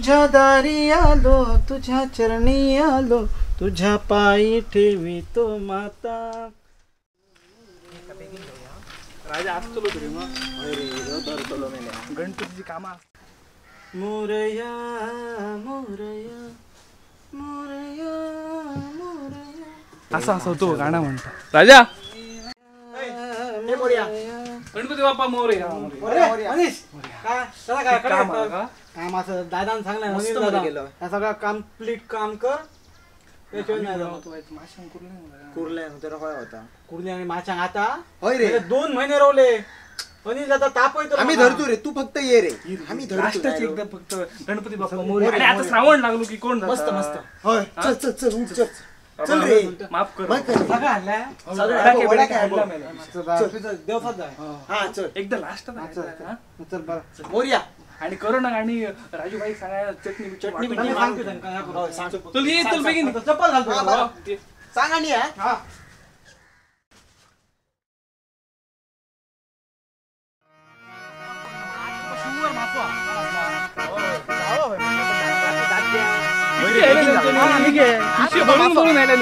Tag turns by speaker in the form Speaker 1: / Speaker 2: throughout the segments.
Speaker 1: तुझ्या दारी आलो, तुझ्या चरणी आलो, तुझ्या पायी ठेवितो माता.
Speaker 2: राजा असतो रे मग गणपतीची कामा.
Speaker 1: मोरया मोरया मोरया मोरया
Speaker 2: असं असं तो गाणं म्हणतो. राजा गणपती बाप्पा मोरया.
Speaker 1: मनीष काय चला काय काम असं दादानं सांगलं सगळं कंप्लीट काम कर. कुर्ले आणि माशांक आता 2 महिने रवले. अनिल दादा ताप येतो.
Speaker 3: आम्ही धरतो रे, तू फक्त ये रे. आम्ही
Speaker 2: धरतो एकदा फक्त गणपती बाप्पा मोरया. आणि आता श्रावण लागलो की कोण
Speaker 3: मस्त मस्त. होय चल चल चल उठ चल चल रे.
Speaker 2: माफ कर
Speaker 1: सगळं आणलंय देवसात जाय.
Speaker 3: हा चल
Speaker 2: एकदा लास्ट
Speaker 1: चल बरं
Speaker 3: मोरया.
Speaker 2: आणि करू ना. आणि राजू भाई सांगा चटणी
Speaker 1: चटणी सांगतो.
Speaker 2: चल ये चल बेगीन
Speaker 1: चप्पल घालतो.
Speaker 3: सांग आणि हा
Speaker 2: भरून भरून आयला.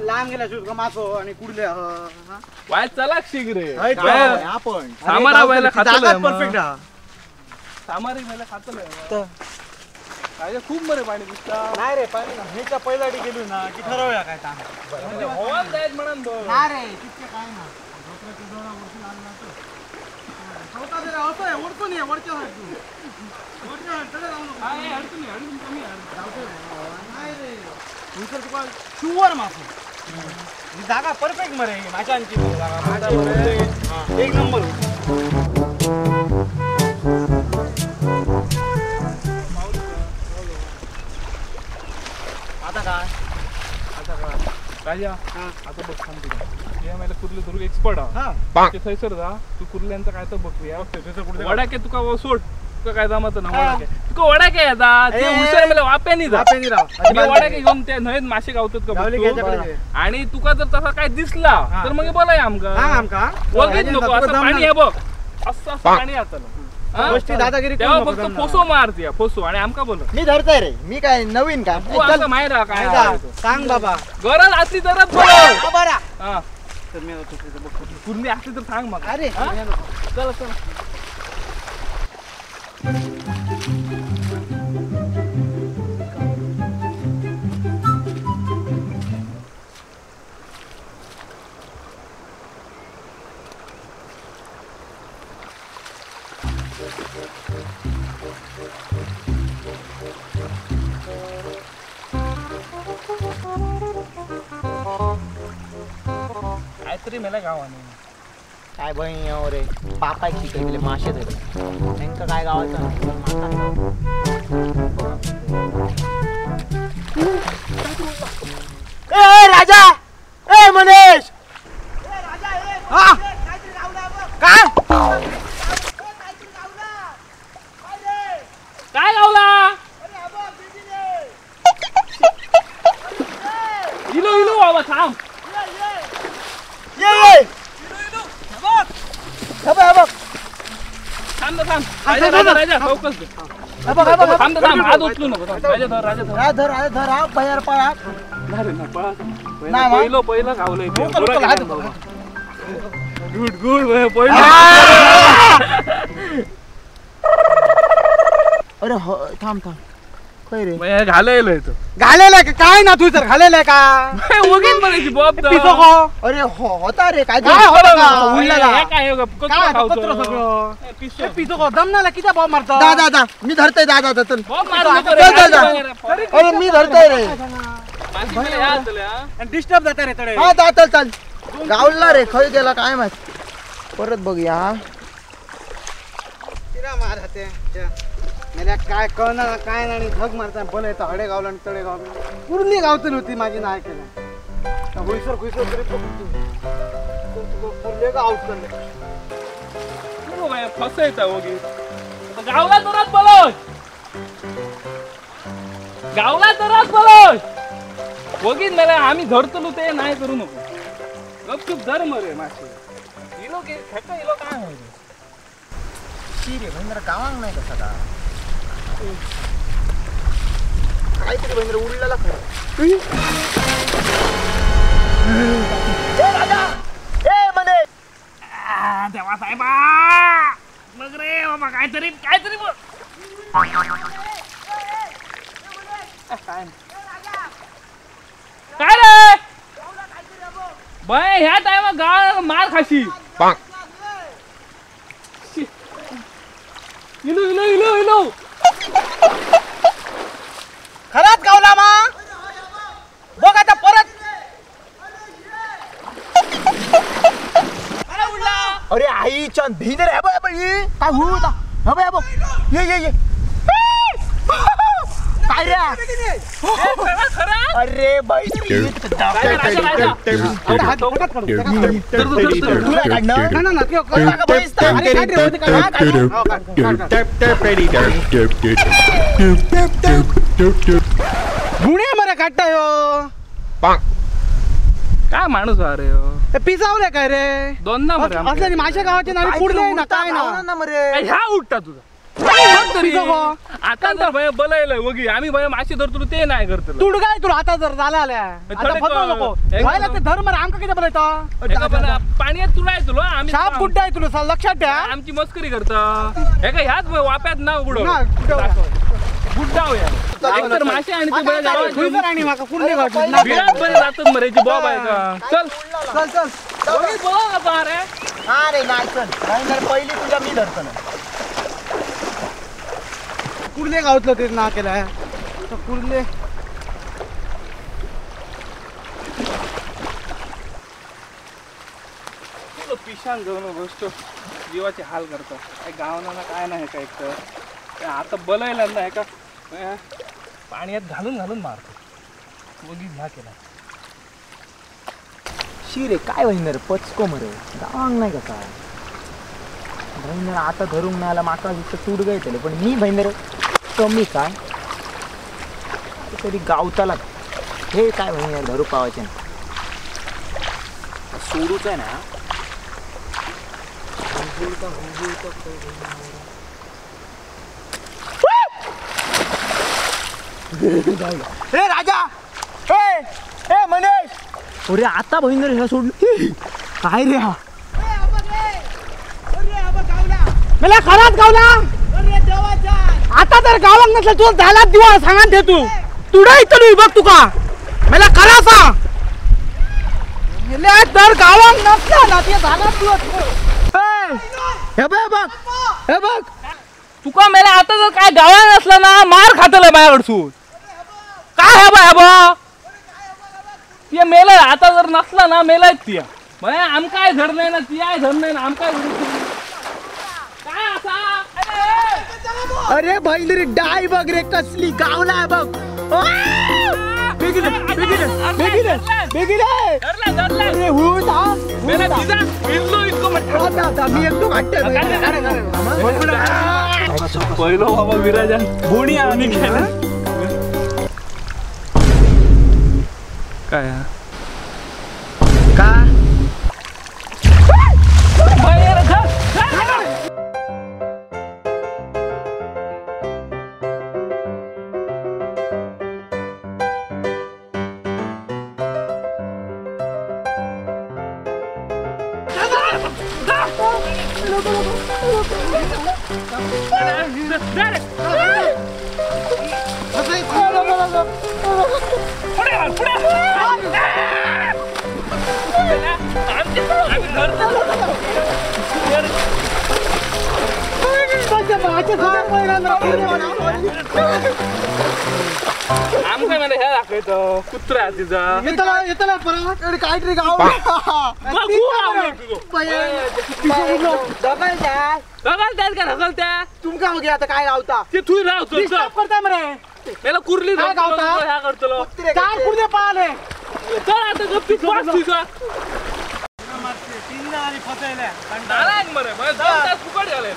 Speaker 1: लांब गेला शुल्क मासो आणि कुडले
Speaker 2: वाय चला शीघ्र
Speaker 1: आपण
Speaker 2: सामारा व्हायला खातलं
Speaker 1: परफेक्ट. हा
Speaker 2: सामारी व्हायला खातलं काय खूप बरे पाणी दिसता
Speaker 1: नाही रे. पाणी ना ह्याच्या पहिला गेलो ना की ठरवूया काय काम
Speaker 2: होवान जायत म्हणून बघ
Speaker 1: ना रे तितके काय ना डोक्याच्या जोरा वरती लागला तो चौथा जरा असं आहे ओढतो नाही वरच्या तू वरच्या तडे जाऊ नको.
Speaker 2: काय अडचण नाही, अडचण कमी आहे.
Speaker 1: नाही रे तुमचं तुका शुअर मासो ही जागा परफेक्ट मरे माशांची जागा एक नंबर. आता काय
Speaker 2: आता काय राजा आता बघ सांग तुला या मला कुर्ले धरू एक्सपर्ट हा ते थंयसर जा तू कुर्ल्यांचा काय तर बघ वडाके तुका सोड तुका काय जमत ना वडाके तुका वडाके येता ते हुशार मला वाप्यानी जा मी वडाके घेऊन ते न्हंयेत मासे गावतात का आणि तुका जर तसा काय दिसला तर मग बोलाय आमका वगैरे नको असं पाणी आहे बघ असं असं पाणी आतलं
Speaker 1: दादागिरी
Speaker 2: तेव्हा फक्त फोसो मारते फोसो आणि आमका बोल
Speaker 3: मी धरतोय रे. मी काय नवीन का
Speaker 2: तू आमका माहिती राहा काय
Speaker 1: सांग बाबा
Speaker 2: गरज असली तरच बोल.
Speaker 1: हा तर मी
Speaker 2: कुर्ली असली तर सांग मग.
Speaker 1: अरे
Speaker 2: चला चला काहीतरी मला गावाने
Speaker 3: काय बहिणी रे बापाय शिकवले मासे धरले नेमकं काय गावाचं.
Speaker 1: ए राजा ए मनीष काय
Speaker 2: काय गावला इलो इलो बाबा थांब
Speaker 3: ये
Speaker 2: थांब थांब राजा राजा राजा चौकस थांब थांब हात उचलू नको. राजा धर राजा धर
Speaker 3: धर धर धर हा बाहेर पळा
Speaker 2: नाही रे नाही पळा पहिलं पहिलं गावलं गुड गुड पहिलं.
Speaker 3: अरे हो थांब थांब खय रे
Speaker 2: घालेलं तो
Speaker 1: घालेलं का काय ना तू तर घालेलं का
Speaker 2: वगैरे म्हणायची बॉब.
Speaker 3: अरे हो होता रे काय
Speaker 2: काय
Speaker 1: सगळं पिसो को दमनाला किती बॉब मारतो.
Speaker 3: दा दा मी धरतोय दा दा चल
Speaker 2: बॉब मारू नको रे.
Speaker 3: अरे मी धरतोय रे
Speaker 1: डिस्टर्ब जाता रे तडे.
Speaker 3: हा दा चल चल गावला रे खय गेला काय माहित परत बघूया.
Speaker 1: तिरा मार हाते मेल्या काय कळणार काय नाही, धग मारता बोल येतं हडे गावलं आणि तळे गावलं, पूर्ण गावतली होती माझी नाही केलं. खुयसर खुयसर तरी कुर्ले का आउट करले
Speaker 2: फसायचा वगी गावला तरच बोलत गावला तरच बोलत वगीच मला आम्ही धरतलो ते नाही करू नको गपचूप धर मरे मासे इलो खेका इलो काय होईल
Speaker 3: शी रे भैंदर गावांग नाही कसा का काहीतरी भैंदर उडलेला खरं. ए राजा ए मने
Speaker 2: देवा साहेबा मग रे बाबा काहीतरी काहीतरी बोल काय काय रे बाय ह्या टायमा गाव मार खाशी इलो इलो इलो इलो
Speaker 1: खराच गावला मा बघ आता परत.
Speaker 3: अरे आई चंद भीतर है बघ काय होता हा बघ बघ ये ये ये काय रे अरे बाई
Speaker 1: गुणे मरे काढता यो
Speaker 2: काय माणूस अरे हो
Speaker 1: पिसावले काय रे
Speaker 2: दोनदा
Speaker 1: असं माझ्या गावाचे नाव पुढले ना काय ना
Speaker 2: मरे ह्या उठता तुझा आता तर भय बलायला वगी आम्ही भय मासे धरतो ते नाही करतो
Speaker 1: तुड काय तुला आता जर झाला आल्या नको व्हायला ते धर मरे आमका किती बोलायचं
Speaker 2: पाण्यात तुला आहे तुला आम्ही
Speaker 1: साप गुड्डा आहे तुला लक्षात ठेवा
Speaker 2: आमची मस्करी करता हे का ह्याच वाप्यात ना उघड गुड्डा होया एकतर मासे आणि ते बरे गावात
Speaker 1: आणि माका कुठले गावात
Speaker 2: बिळात बरे जातात मरेची बॉब आहे का चल
Speaker 3: चल चल
Speaker 2: वगी बोला नका रे
Speaker 3: हा रे नाही चल नाही पहिली तुझ्या मी धरतो ना
Speaker 1: कुर्ले गावातलं ते ना केलं कुर्ले
Speaker 2: पिशान जाऊन गोष्ट जीवाचे हाल करतात काय गावना काय नाही काय तर आता बलायला नाही का पाण्यात घालून घालून मारतो वगी ह्या केला
Speaker 3: शी रे काय वहिनर पचको मरे गावांग नाही कसा भैंदर आता धरूंक नाही आला माका तूड गयतले पण मी भैंदर कमी काय तरी गावताला हे काय भैंदर धरू पावायचे ना सोडूच आहे ना हे राजा हे हे मनेश अरे आता भैंदर ह्या सोडलं काय रे हा
Speaker 1: मला खराच गावला आता तर गावाक नसलं तुला झाला दिवा सांगा दे तू तुडा इथं बघ तुका मला खरा सांग तर गावाक नसला ना ते झाला दिवस.
Speaker 3: हे बघ हे बघ
Speaker 2: तुका मेला आता जर काय गावात नसला ना मार खातलं माझ्याकडसून काय हे बा हे बा ते मेलं आता जर नसला ना मेलाय ती आमकाय धर नाही ना ती धर नाही ना आमकाय काय असा.
Speaker 3: अरे भाई डाय बघ रे कसली गावला बघ बेगिले बेगिले बेगिले बेगिले अरे होता मी एकटो काढतोय
Speaker 2: पहिलो बाबा विराजन बोणी आणि काय
Speaker 3: का
Speaker 2: कुत्रा तिचा
Speaker 1: येतला परत
Speaker 3: काहीतरी गाव
Speaker 2: ढकलत्या
Speaker 3: तुमका मग आता काय गावता
Speaker 2: ते तू राव
Speaker 1: करता मरे
Speaker 2: त्याला कुर्ली
Speaker 1: काय गावता?
Speaker 2: ह्या करतलो
Speaker 1: चार कुर्ले पाहिले
Speaker 2: चल आता गप्पी पास तुझा मरे 2 तास फुकट झाले.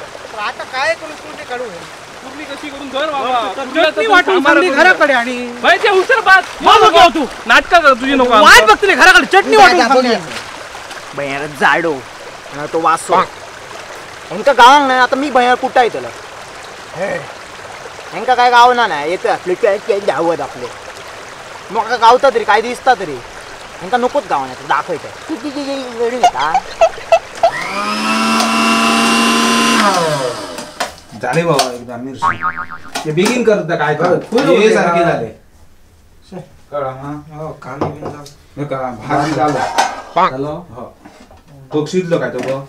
Speaker 1: आता काय करू कुठे काढू
Speaker 2: कुर्ली कशी करून धर बाबा
Speaker 1: चटणी वाटून सांगली घराकडे आणि
Speaker 2: बाई ते हुसर बात
Speaker 1: मग तू
Speaker 2: नाटक कर तुझी नको
Speaker 1: वाट बघते घराकडे चटणी वाटून सांगली.
Speaker 3: भैया जाडो तो वासो हेंका गावांक नाही. आता मी भैया कुठं आहे त्याला हेंका काय गाव ना नाही येतं आपले धावत आपले मग गावता तरी काय दिसता तरी हेंका नकोच गाव नाही दाखवायचं किती घेता
Speaker 4: झाले बाबा एकदा मिरची ते बेगीन करता काय हे सारखे झाले कळा. हा
Speaker 5: हो कांदे बिन झालं
Speaker 4: का भाजी झालं
Speaker 5: झालं
Speaker 4: हो तो शिजलो काय तो ब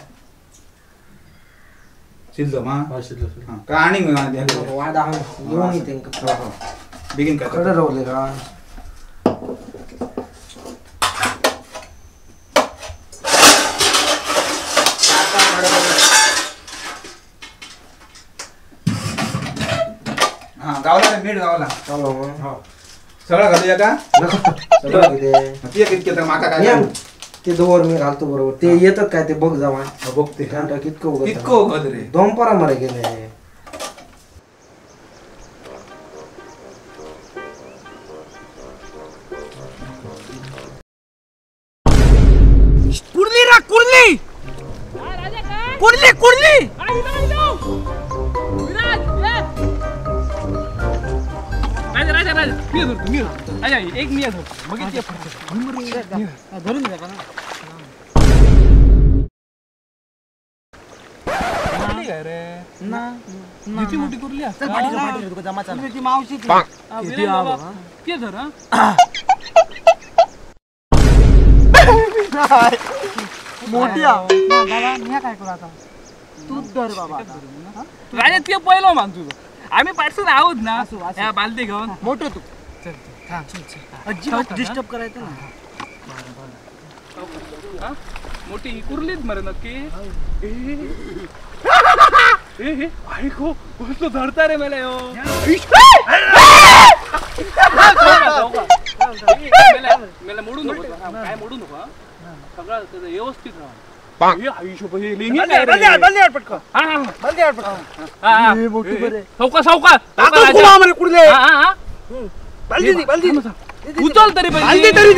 Speaker 4: शिजलो मा
Speaker 5: हो शिजलो.
Speaker 4: हा का आणि
Speaker 5: वादा येऊन येते
Speaker 4: हो हो बेगीन काय
Speaker 5: कडे रावले का
Speaker 4: हा गावला मीठ गावला
Speaker 5: चालो
Speaker 4: हो सगळं घालूया का
Speaker 5: सगळं
Speaker 4: किती कितके तर माका काय
Speaker 5: ते दोवर मी घालतो बरोबर ते येतात काय ते बघ जावा
Speaker 4: बघते
Speaker 5: कितकं उगत
Speaker 4: कितकं उगत रे
Speaker 5: दोनपरा मरे गेले.
Speaker 1: कुर्ली रा कुर्ली कुर्ली कुर्ली
Speaker 2: राजा राजा राजा मी धरतो मी राजा एक मी धरतो मग ते
Speaker 1: धरून जा का
Speaker 2: कुर्ली काय रे
Speaker 3: ना
Speaker 2: किती मोठी कुर्ली असते
Speaker 3: पाठी पाठी तुका जमा चाल
Speaker 1: ती मावशी
Speaker 2: किती आवा ते धर
Speaker 3: मोठी आ
Speaker 1: बाबा मी काय करू आता
Speaker 3: तूच धर बाबा
Speaker 2: राजा ते पहिलो मान तुझं आम्ही पार्सल आहोत ना या बालदी घेऊन
Speaker 3: मोठं तू
Speaker 2: चल चल चल
Speaker 1: अजिबात डिस्टर्ब करायचं ना.
Speaker 2: मोठी कुर्लीच मरे नक्की. ए ऐको कसलो धरता रे मला यो मला मोडू नको काय मोडू नको सगळं व्यवस्थित राहा. उचल तरी
Speaker 1: तरी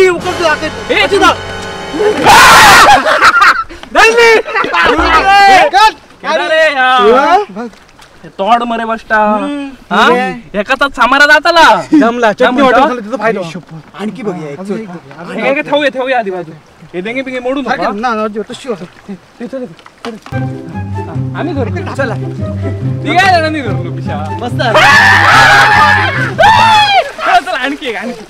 Speaker 2: तोड मरे बसता एकाचाच सामारा जाताला
Speaker 1: जमला चटणी वाटून तिचा फायदा.
Speaker 3: आणखी बघूया
Speaker 2: ठेवूया ठेवूया आधी बाजू हे देंगे बिंगे मोडू नका
Speaker 1: ना ना तशी
Speaker 2: आम्ही धरतो चला ठीक आहे आम्ही धरलो पिशा
Speaker 3: मस्त.
Speaker 2: चल आणखी एक आणखी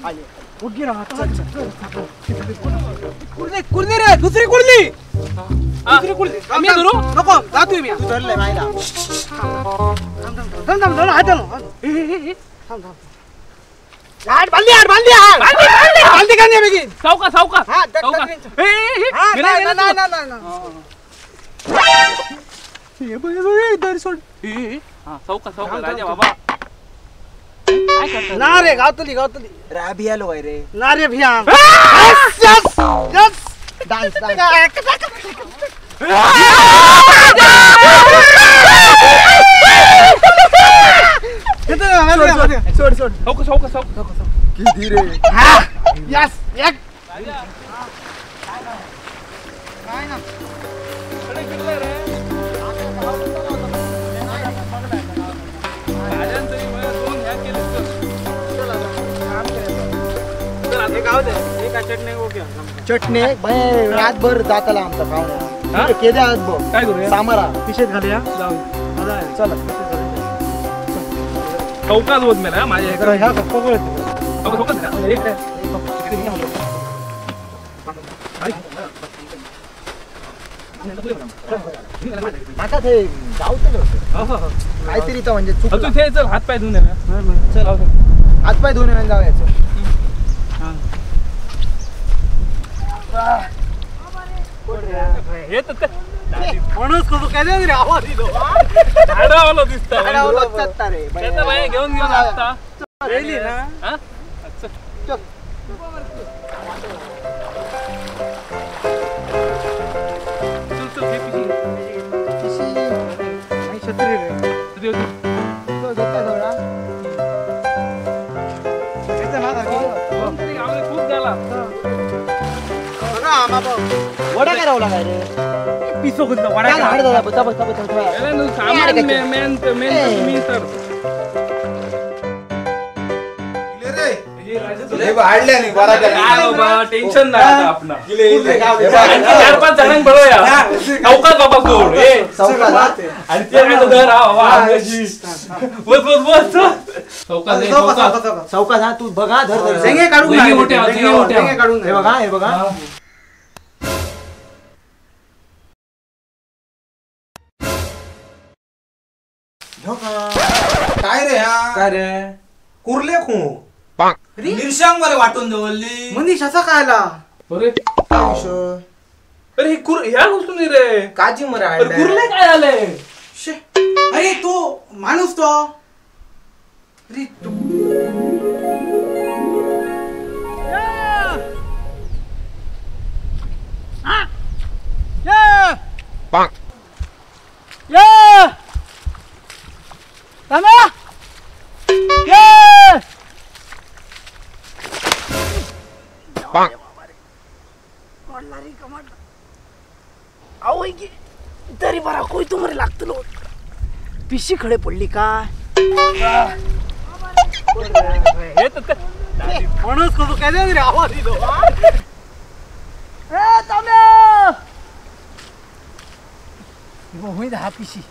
Speaker 1: कुर्ली कुर्ली रे दुसरी कुर्ली दुसरी कुर्ली
Speaker 2: आम्ही धरू
Speaker 1: नको जातोय मी
Speaker 3: तू धरलंय मायला.
Speaker 1: थांब थांब थांब हात थांब थांब हात बांधली हात बांधली हात बांधली का नाही बेगीन
Speaker 2: सावका सावका
Speaker 1: हा
Speaker 2: सावका ए
Speaker 1: ए ना ना ना ना
Speaker 2: हे बघ हे दर सोड ए हा सावका सावका राजा बाबा काय करता
Speaker 1: ना रे गावतली गावतली
Speaker 3: राबी आलो काय रे
Speaker 1: ना रे भिया yes yes yes
Speaker 3: dance dance
Speaker 1: सोड सोड
Speaker 2: सावका सावका सावका
Speaker 3: किती रे
Speaker 1: हा यस एक काय ना
Speaker 2: कडे फिरलाय रे राजान तरी मला दोन ह्या केले चल आता
Speaker 1: एक आव दे एक चटणी ओके
Speaker 3: चटणी बाय रातभर जाताला आमचा पाहुणा केदे आज बघ
Speaker 2: काय करूया
Speaker 3: सामारा
Speaker 1: पिशेत घालूया
Speaker 2: जाऊ
Speaker 3: चला
Speaker 2: चौकात होत मेला माझ्या
Speaker 1: ह्या पकड
Speaker 3: माका ते गावतलं होतं काहीतरी तर म्हणजे
Speaker 2: तू ते चल हात पाय धुवून ये ना.
Speaker 3: चल हात पाय धुवून ये जाऊयाचं.
Speaker 2: हे तर
Speaker 1: माणूस कसं काय रे आवाज दिलो
Speaker 2: झाडावाला दिसता
Speaker 3: रे
Speaker 2: त्याचा बाया घेऊन घेऊन आता
Speaker 1: रेली ना
Speaker 2: हा
Speaker 1: चल. छत्री रे
Speaker 2: खूप झाला
Speaker 3: वडा काय रावला काय रे
Speaker 1: पिसो गुंत वडा
Speaker 3: काय दादा बता बता बता
Speaker 2: सामान मेन मेन मी सर टेन्शन नाही आता आपण चार पाच जणांक बरोया चौकात बाबा सोड आणि ते धर बस बस बस चौकात
Speaker 3: चौकात हा तू बघा धर
Speaker 4: झेंगे काढून काढून
Speaker 3: हे बघा हे बघा
Speaker 4: काय रे हा काय रे कुर्ले खू मिरसांग मरे वाटून दवरली
Speaker 1: मनीष असा कायला
Speaker 2: अरे अरे हे कुर ह्या गोष्टी रे
Speaker 5: काजी मरे
Speaker 2: अरे कुर्ले काय झाले
Speaker 1: अरे तो माणूस तो अरे तू ये ताम्या ये
Speaker 6: तरी बरा कोय तुमरे लागतलो पिशी खडे पडली काय
Speaker 1: माणूस कसं काय रे आवाज दिलो
Speaker 6: ए ताम्या होई दहा पिशी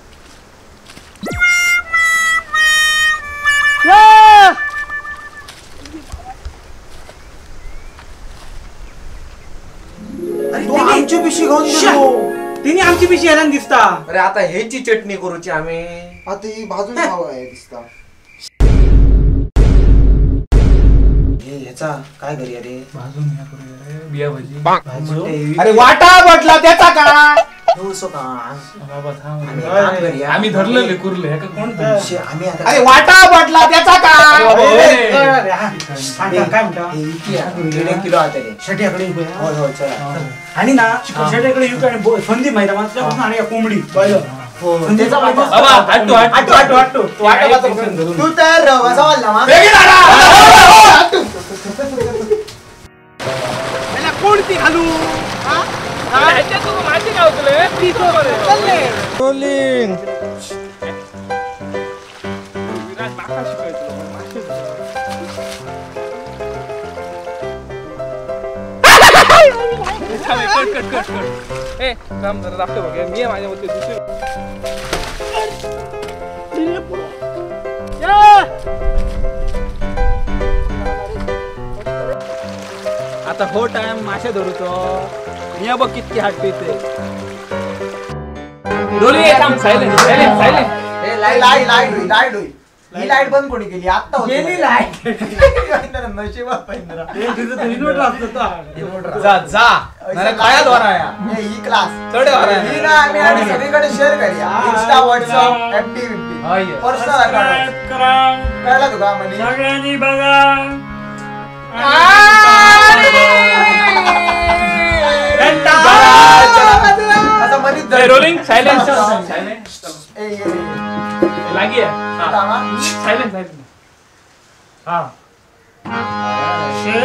Speaker 5: आमची पिशी घेऊन गेलो
Speaker 1: तिने आमची पिशी ह्याला दिसता.
Speaker 5: अरे आता ह्याची चटणी करूची आम्ही. आता ही भाजून खावा आहे दिसता. हे ह्याचा काय करूया रे?
Speaker 2: भाजून ह्या करूया रे बिया भाजी.
Speaker 4: अरे वाटा बटला त्याचा काय?
Speaker 3: का
Speaker 2: बाबा थांब आम्ही धरलेले कुर्ले ह्याका कोण
Speaker 3: आम्ही आता
Speaker 4: अरे वाटा बटला त्याचा काय?
Speaker 1: काय म्हणता?
Speaker 3: 1.5 किलो आता रे
Speaker 1: शेट्याकडे
Speaker 3: हो हो चला.
Speaker 1: आणि ना शेट्याकडे येऊ आणि संदीप माहिती आहे आणि कोंबडी
Speaker 3: हो त्याचा
Speaker 2: बाबा आटू आटू
Speaker 1: आटू आटू
Speaker 4: तू वाटा
Speaker 3: तू तयार राह असा वाटला मा
Speaker 1: त्याला कोणती घालू?
Speaker 2: कट कट कट ए थांब जरा दाखव बघ मी माझ्या मते दुसरी
Speaker 3: आता हो टाइम मासे धरूचो. मी बघ किती हात पिते.
Speaker 2: डोली थांब सायलेंट सायलेंट सायलेंट.
Speaker 5: ए लाईट लाईट लाईट होई लाईट होई. ही लाईट बंद कोणी केली? आता
Speaker 3: गेली लाईट. नशिबात पंधरा
Speaker 4: जा जा नाही काय द्वारा
Speaker 5: ही क्लास
Speaker 4: चढ द्वारा
Speaker 5: ही ना आम्ही आणि सगळीकडे शेअर करूया. Insta WhatsApp FB personal account कळला तुका मनी
Speaker 6: सगळ्यांनी बघा.
Speaker 2: रोलिंग सायलेंट सायलेंट लागी आहे सायलेंट सायलेंट. हा
Speaker 6: शेर